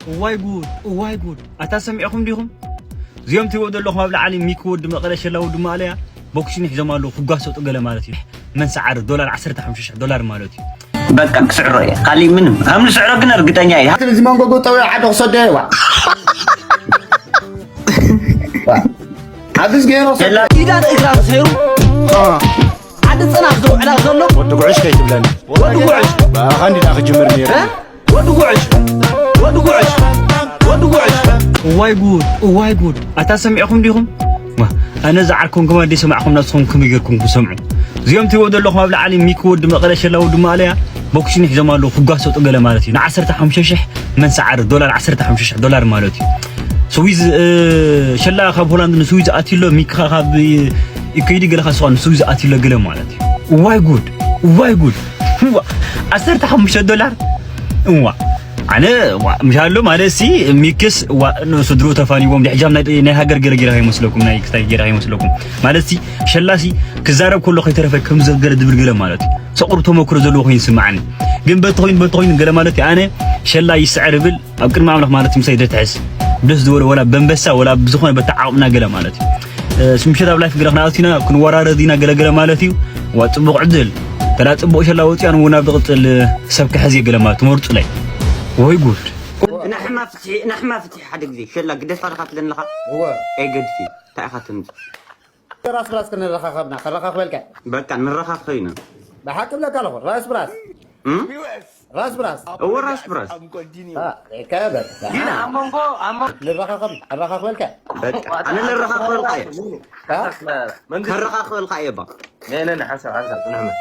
እዋይ ጉድ፣ እዋይ ጉድ። ኣታ ሰሚዕኹም ዲኹም? እዚኦም ትሪእዎ ዘለኹም ኣብ ላዕሊ ሚኪ ወዲ መቐለ፣ ሸላ ወዲ ማእለያ፣ ቦክሲን ሒዞም ኣለዉ፣ ክጓሰጡ ገለ ማለት እዩ። መን ሰዓር ዶላር ዓሰርተ ሓሙሽተ ሽሕ ዶላር ማለት እዩ። በቃ ክስዕሮ እየ። ካሊእ ምንም። ከም ዝስዕሮ ግን እርግጠኛ እየ። እዚ መንጎጎ ጠውዮ ዓዲ ክሰዶ እየ፣ ዋ። ዋ። ኣብዚ ገይሮ ሰዶ። ኢዳን እግራን ሰይሩ። ዓዲ ጽናት ዝውዕላ ዘሎ ወዲ ጉዕሽ ከይትብለኒ። ወዲ ጉዕሽ። ብኣኻ እንዲና ክጅምር ነይሩ። እ? ወዲ ጉዕሽ። ወዲ ጉዕሽ። ወዲ ጉዕሽ። እዋይ ጉድ፣ እዋይ ጉድ። ኣታ ሰሚዕኹም ዲኹም? ዋ፣ ኣነ ዝዓርኩም ግማ ደይ ሰማዕኩም ናስኹም ከመይ ጌርኩም ክሰምዑ? እዚኦም ትሪእዎ ዘለኹም ኣብ ላዕሊ ሚኪ ወዲ መቐለ፣ ሸላ ወዲ ማእለያ፣ ቦክሲን ሒዞም ኣለዉ፣ ክጓሰጡ ገለ ማለት እዩ። ን ዓሰርተ ሓሙሽተ ሽሕ መን ሰዓር ዶላር፣ ዓሰርተ ሓሙሽተ ሽሕ ዶላር ማለት እዩ። ስዊዝ፣ እ፣ ሸላ ካብ ሆላንድ ንስዊዝ ኣትዩሎ፣ ሚኪ ካብ፣ እ፣ ከይዲ ገለ ካብ ስዋ ንስዊዝ ኣትዩሎ ገለ ማለት እዩ። እዋይ ጉድ፣ እዋይ ጉድ። እዋ፣ ዓሰርተ ሓሙሽተ ዶላር። እዋ፣ ኣነ፣ ዋ፣ ምሻሎ ማለት ሲ፣ ሚክስ፣ ዋ፣ ንስድሩ ተፋኒዎም፣ ድሕጃም ናይ፣ ናይ ሃገር ገለ ጌራ ይመስለኩም፣ ናይ ክስታይ ጌራ ይመስለኩም። ማለት ሲ፣ ሸላ ሲ፣ ክዛረብ ከሎ ከይተረፈ ከም ዘገለ ድብል ገለ ማለት እዩ። ሰቑር ተመክሮ ዘለዎ ኮይኑ ይስምዓኒ። ግን በቲ ኮይኑ፣ በቲ ኮይኑ ገለ ማለት እዩ። ኣነ ሸላ ይስዕር እብል፣ ኣብ ቅድሚ ኣምላኽ ማለት ምሳይ ደትሕስ። ደስ ዝበሎ ወላ በንበሳ፣ ወላ ብዝኾነ በቲ ዓቕምና ገለ ማለት እዩ። እ፣ ምሸት ኣብ ላይፍ ገለ ክንኣቱ ኢና፣ ክንወራረድ ኢና ገለ ገለ ማለት እዩ። ዋ፣ ጽቡቕ ዕድል። ተላ ጽቡቕ ሸላ ወጽያ ንውን ኣብ ዝቕጽል፣ እ፣ ሰብ ክሕዝ እየ ገለ ማለት ትመርጹለይ። ወይ ጉድ። ንሕማ ፍትሒ፣ ንሕማ ፍትሒ ሓደ ግዜ ሸላ ግደፋ ኣለኻ ትብለኒ ኣለኻ? እወ። ኣይገድፍን። እንታይ ኢኻ ትምጽእ? ራስ ብራስ ክንረኻኸብና፣ ከረኻኽበልካ። በቃ ንረኻኸብ ኢና። ብሓቂ ብለካ ኣለኹ፣ ራስ ብራስ። እም? ራስ ብራስ። እወ፣ ራስ ብራስ። አ፣ ከበድ። ዲና፣ ኣብ መንጎ፣ ኣብ መንጎ ንረኻኸብ፣ ኣረኻኽበልካ። በቃ፣ ኣነ ንረኻኸበልካ እየ። አ? መንግስቲ ከረኻኽበልካ እየ፣ ባ። ነ፣ ነ፣ ነ፣ ሓንሳብ፣ ሓንሳብ፣ ጽንሕ በል።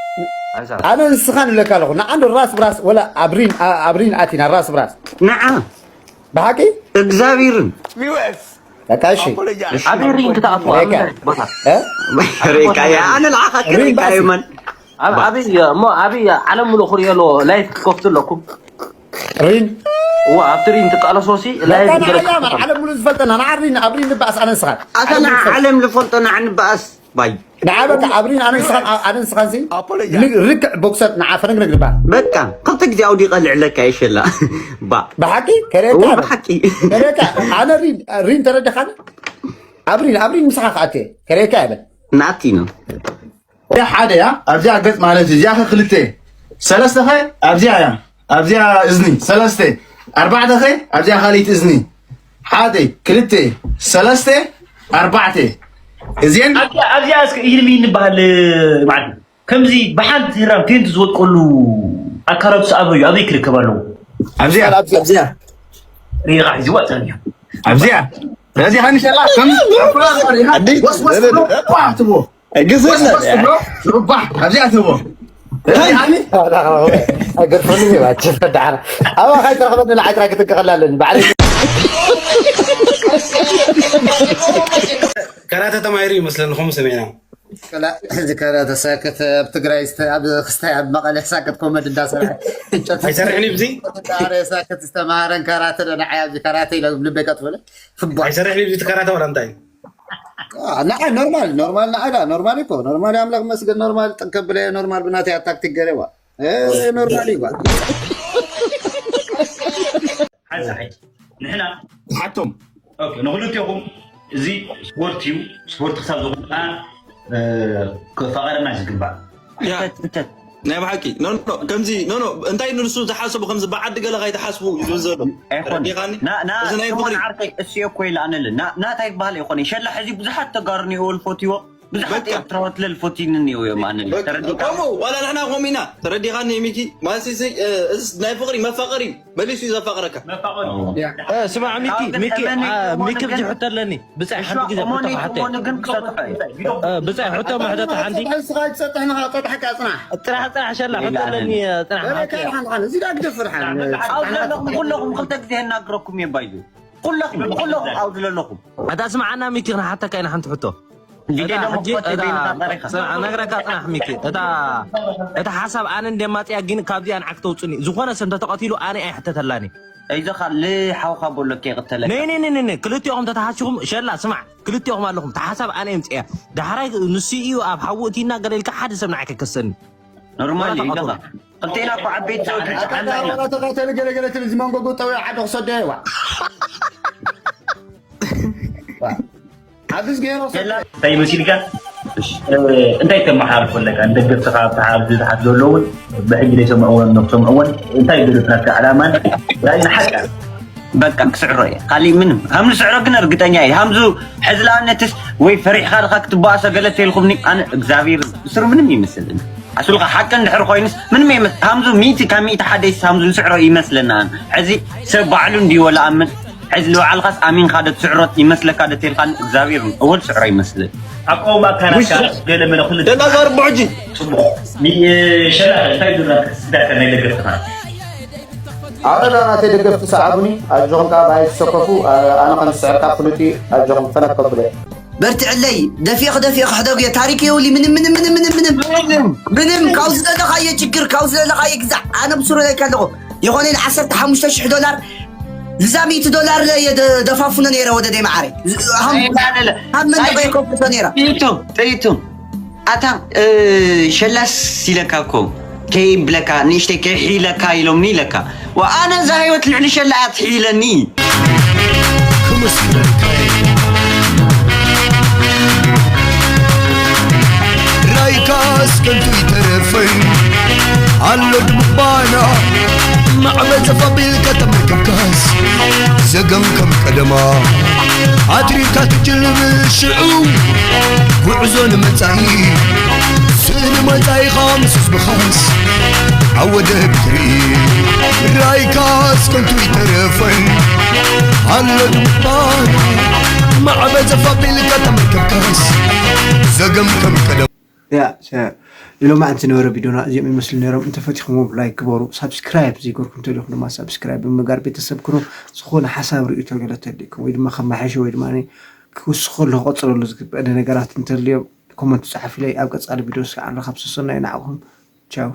ሓንሳብ። ኣነ ንስኻ ንብለካ ኣለኹ፣ ንዓንዱ ራስ ብራስ፣ ወላ ኣብ ሪን፣ ኣ-፣ ኣብ ሪን ኣቲና ራስ ብራስ። ንዓ። ብሓቂ? እግዚኣብሔርን። በቃ፣ እሺ። እሺ። ኣበይ ሪንግ ክትኣትዋ? ሬካ። ኣብ እንታይ ቦታ? እ? ሬካ እያ። ኣነ ንዓኻ ሪንግ ክሬካ እየ፣ ኣሲ። መን? ኣብ፣ ኣበይ እየ እሞ፣ ኣበይ እየ? ዓለም ምሉእ ክርእዮ ኣለዎ። ላይፍ ክትከፍቱ ኣለኩም። ሪን? እዋ፣ ኣብቲ ሪን ትቃለሶ ሲ፣ ላይፍ በቃ፣ ንዓያ፣ ክትከፍቱ። ዓለም ምሉእ ዝፈልጠና፣ ንዓ ሪን፣ ኣብ ሪን ንበኣስ ኣነ ንስኻን። ኣታ ንዓ ዓለም ዝፈልጦ ንዓ ንበኣስ። ባይ። ንዓ በቃ ኣብ ሪን ኣነ ንስኻን፣ ኣነ ንስኻን ሲ፣ ኣፖሎጃ። ል-፣ ርክዕ ቦክሰር ንዓ ፈነግነግ ንበሃል። በቃ፣ ክልተ ግዜ ኣውዲቐ ልዕለካ እየ ሸላ። ባ። ብሓቂ? ከሬካ እዋ፣ በል። ብሓቂ። ከሬካ፣ ኣነ ሪን፣ ሪን ተረዲኻኒ? ኣብ ሪን፣ ኣብ ሪን ምሳኻ ክኣቱ እየ። ከሬካ እየ በል። ንኣቲ ነው። እዚኣ ሓደ እያ፣ ኣብዚኣ ገጽ ማለት እዩ። እዚኣ ኸ ክልተ። ሰለስተ ኸ ኣብዚኣ እያ። ኣብዚኣ እዝኒ። ሰለስተ። ኣርባዕተ ኸ ኣብዚኣ ካልኣይቲ እዝኒ። ሓደ፣ ክልተ፣ ሰለስተ፣ ኣርባዕተ። እዚአን ኣብዚኣ፣ ኣብዚኣ እስከ ኢልሚ እንበሃል ማለት ከምዚ ብሓንቲ ህራም ፔንት ዝወድቀሉ ኣካላቱ ዝኣበዩ ኣበይ ክርከብ ኣለዎ? ኣብዚኣ። ኣብዚኣ። ሪኢኻ ሒዝዋ ጸኒሑ። ኣብዚኣ። ስለዚ ሃኒ ሸላ ከም ኣዲ ወስወስ ለበደ። ኳ ትቦ። ግዝፍ ወስወስ ትቦ። ሩባ። ኣብዚኣ ትቦ። ስለዚ ሃኒ ኣገርፈኒ ባች ፈዳሓና። ኣባ ካይ ተረኽበኒ ንዓይ ጥራይ ክትንቀቐላ ኣለኒ። ባዕለይ ካራተ ተማሂሩ ይመስለኒ፣ ከምኡ ሰሚዕና። ከላ-፣ እዚ ካራተ ሳክት ኣብ ትግራይ ዝተ-፣ ኣብ ክስታይ ኣብ መቐለ ሳክት ኮመድ እንዳሰርሐ። እንጨት ኣይሰርሕን እዩ ብዚ? እንዳሰርሐ ሳክት ዝተማሃረን ካራተ ዶ ንዓይ ኣብዚ ካራተ ኢለ ልበይ ቀጥ በለ። ፍባ። ኣይሰርሕን እዩ ብዚ ካራተ ዋላ እንታይ? አ፣ ንዓይ ኖርማል፣ ኖርማል ንዓይ ዳ፣ ኖርማል እኮ፣ ኖርማል ኣምላኽ መስገን፣ ኖርማል ጠንከ ብለ፣ ኖርማል ብናተይ ኣታክቲክ ገረዋ። እ፣ ኖርማል እዩ ጓል። ሓንሳብ ሕጂ ንሕና ሓቶም። ኦኬ፣ ንኽልቴኹም እዚ ስፖርት እዩ። ስፖርት ክሳብ ዝኾነ፣ እ፣ ክፋቐረና ዝግባእ። ያ። ሕተት፣ ሕተት። ናይ ብሓቂ። ኖ፣ ኖ፣ ከምዚ፣ ኖ፣ ኖ፣ እንታይ ንሱ ዝሓሰቡ ከምዚ ብዓዲ ገለ ካይትሓስቡ እዩ ዝብል ዘሎ። ኣይኮን። ተረዲኻኒ? ና፣ ና፣ እዚ ናይ ስሙን ፍቕሪ። ዓርከይ፣ እሱ እኮ ኢለ ኣነለ። ና፣ ናታይ በሃል ኣይኮን። ሸላ ሕዚ ብዙሓት ተጋሩ እኒኦ ልፎትዎ። ብዙሓት በቃ። ኤርትራዎት ለልፎቲኒ እኒኦ እዮም ኣነ በቃ። ተረዲእካ? ከምኡ፣ ዋላ ንሕና ከምኡ ኢና። ተረዲኻኒ ሚኪ? ማንሲሲ፣ እ፣ እስ ናይ ፍቕሪ መፋቐሪ እዩ። መሊሱ እዩ ዘፋቕረካ። መፋቐሪ። ያ። እ፣ ስማዕ ሚኪ፣ ካብ ግን ሚኪ፣ እመኒ አ፣ እመኒ ሚኪ ግን ብዙሕ ሕቶ ኣለኒ። ብጻይ እሺ፣ ሓንቲ ግዜ እመኒ ሕቶ ክሓተ። እመኒ ግን ክሰጥሖ እዩ። እ፣ ብጻይ ሕቶ መሕተት ሓንቲ። ንስኻ ይትሰጥሕ ንኻ፣ ጸጥሕካ ጽናሕ። ጽናሕ፣ ጽናሕ፣ ሸላ፣ ሕቶ ኣለኒ፣ ጽናሕ፣ ገለ ሓቂ። ካይ ሓን፣ ሓን፣ እዚ ዳ ግደፍ ፍርሓን። ኣብ ዘለኹም ኩለኹም ክልተ ግዜ እናግረኩም እየ ባይዙ። ኩለኹም፣ ኩለኹም ኣብ ዘለኹም። ኣታ ስምዓና ሚኪ፣ ክንሓተካ ኢና ሓንቲ ሕቶ። ጊዜ እታ ደሞ ሕጂ፣ ክፈትሕ እታ፣ ዘይንዛረብ ኢኻ። ጽናሕ፣ ነግረካ ጽናሕ ሚኪ። እታ፣ እታ ሓሳብ ኣነ እንደ ማጽያ ግን ካብዚኣ ንዓክ ተውጽኒ። ዝኾነ ሰብ እንተተቐቲሉ ኣነ ኣይሕተተላኒ። ኣይዞኻ፣ ልሓውኻ ቦሎክ የቕተለካ። ነይ፣ ነይ፣ ነይ፣ ነይ፣ ነይ። ክልቲኦም ተተሓሲኹም፣ ሸላ፣ ስማዕ። ክልቲኦም ኣለኹም። እታ ሓሳብ ኣነ የምጽእያ። ዳሕራይ ንሱ እዩ ኣብ ሓዊ እቲና ገለ ኢልካ ሓደ ሰብ ንዓይ ከይከሰኒ። ኖርማል እዩ ኢለኻ። ክልቴና እኮ ዓበይቲ ሰዎች ንስሓና ኢና። ተቃተሉ ገለገለ ትብል እዚ መንጎ ጎጠዊ ሓደ ክሰዶ ይዋ ኣብዚ ገይሮ ሰዶ እንታይ ይመስልካ? እንታይ ተመሓላልፎ ኣለካ ንደገፍትኻ ኣብቲ ኣብዚ ዝሓት ዘለውን ብሕጂ ዘይሰምዕዎን ንክሰምዕዎን እንታይ ይደልዩ ናትካ ዕላማን ራእይን ሓቂ በቃ ክስዕሮ እየ ካሊእ ምንም ሃምዚ ስዕሮ ግን እርግጠኛ እየ ሃምዙ ሕዚ ለኣብነትስ ወይ ፈሪሕካ ድካ ክትበኣሶ ገለ ተልኩምኒ ኣነ እግዚኣብሔር ብስሩ ምንም ይመስልን ኣሱልካ ሓቂ እንድሕር ኮይኑስ ምንም ይመስ ሃምዙ ሚእቲ ካብ ሚእቲ ሓደ ይስ ሃምዙ ዝስዕሮ ይመስለና ኣነ ሕዚ ሰብ ባዕሉ እንድዩ ወላ ኣምን ሕዚ ንባዕልኻስ ኣሚንካ ዶ ትስዕሮ ይመስለካ ዶ ተልካኒ እግዚኣብሔር እወ ዝስዕሮ ይመስልን ኣቆማ ካናካ ገለ መለ ኩሉ ደናጋር ብሕጂ ጽቡቕ ሸላ እንታይ ዱና ክትስዳካ ናይ ደገፍትኻ ኣረዳ ናተይ ደገፍቲ ሰዓቡኒ ኣጆኹም ከዓ ባይ ትሰከፉ ኣነ ከም ዝስዕር ካብ ፍሉጥ እዩ ኣጆኹም ፈነክ ከብለ በርትዕለይ ደፊኽ ደፊኽ ሕደጉ እየ ታሪክ የውሊ ምንም ምንም ምንም ምንም ምንም ምንም ካብ ዝደለኻዮ ችግር ካብ ዝደለኻዮ ግዛዕ ኣነ ብስሩ ለካ ኣለኹ የኾነ ን ዓሰርተ ሓሙሽተ ሽሕ ዶላር ልዛ ሚእቲ ዶላር እየ ደ- ደፋፉነ ነይረ ወደ ደይ መዓረይ ካብ መንደቀ የከፍቶ ነይረ ጥይቱ ጥይቱ ኣታ ሸላስ ኢለካ እኮ ከይብለካ ንእሽተይ ከይሒለካ ኢሎምኒ ኢለካ ወኣነ እዛ ህይወት ልዕሊ ሸላ ኣትሒለኒ ክምስክረልካ እየ። ራይካስ ከንቱ ይተረፈይ ኣሎ ድምባና ማዕበል ዘፋቢልካ ተመርከብካስ ዘገም ከም ቀደማ ኣትሪካ ትጅልብ ሽዑ ጉዕዞ ንመጻኢ ስእሊ መጻኢኻ ምስ ህዝብኻስ ኣብ ወደብ ትርኢ ራይካስ ከንቱ ይተረፈን ኣሎ ድምባና ማዕበል ዘፋቢልካ ተመርከብካስ ዘገም ከም ቀደማ ያ ሎማዕንቲ ዝነበረ ቪድዮና እዚኦም ይመስሉ ነይሮም። እንተፈቲኹምዎም ላይክ ግበሩ። ሳብስክራይብ ዘይገርኩም እንተሊኹም ድማ ሳብስክራይብ ብምግባር ቤተሰብ ኩኑ። ዝኾነ ሓሳብ ርእቶ ገለ ተሊኩም ወይ ድማ ከመሓየሸ ወይ ድማ ክውስኸሉ ክቐፅለሉ ዝግበአኒ ነገራት እንተልዮም ኮመንት ፃሓፊለይ። ኣብ ቀፃሊ ቪድዮ እስከ ዓለ ካብ ሰሰናዩ ንዓኹም ቻው።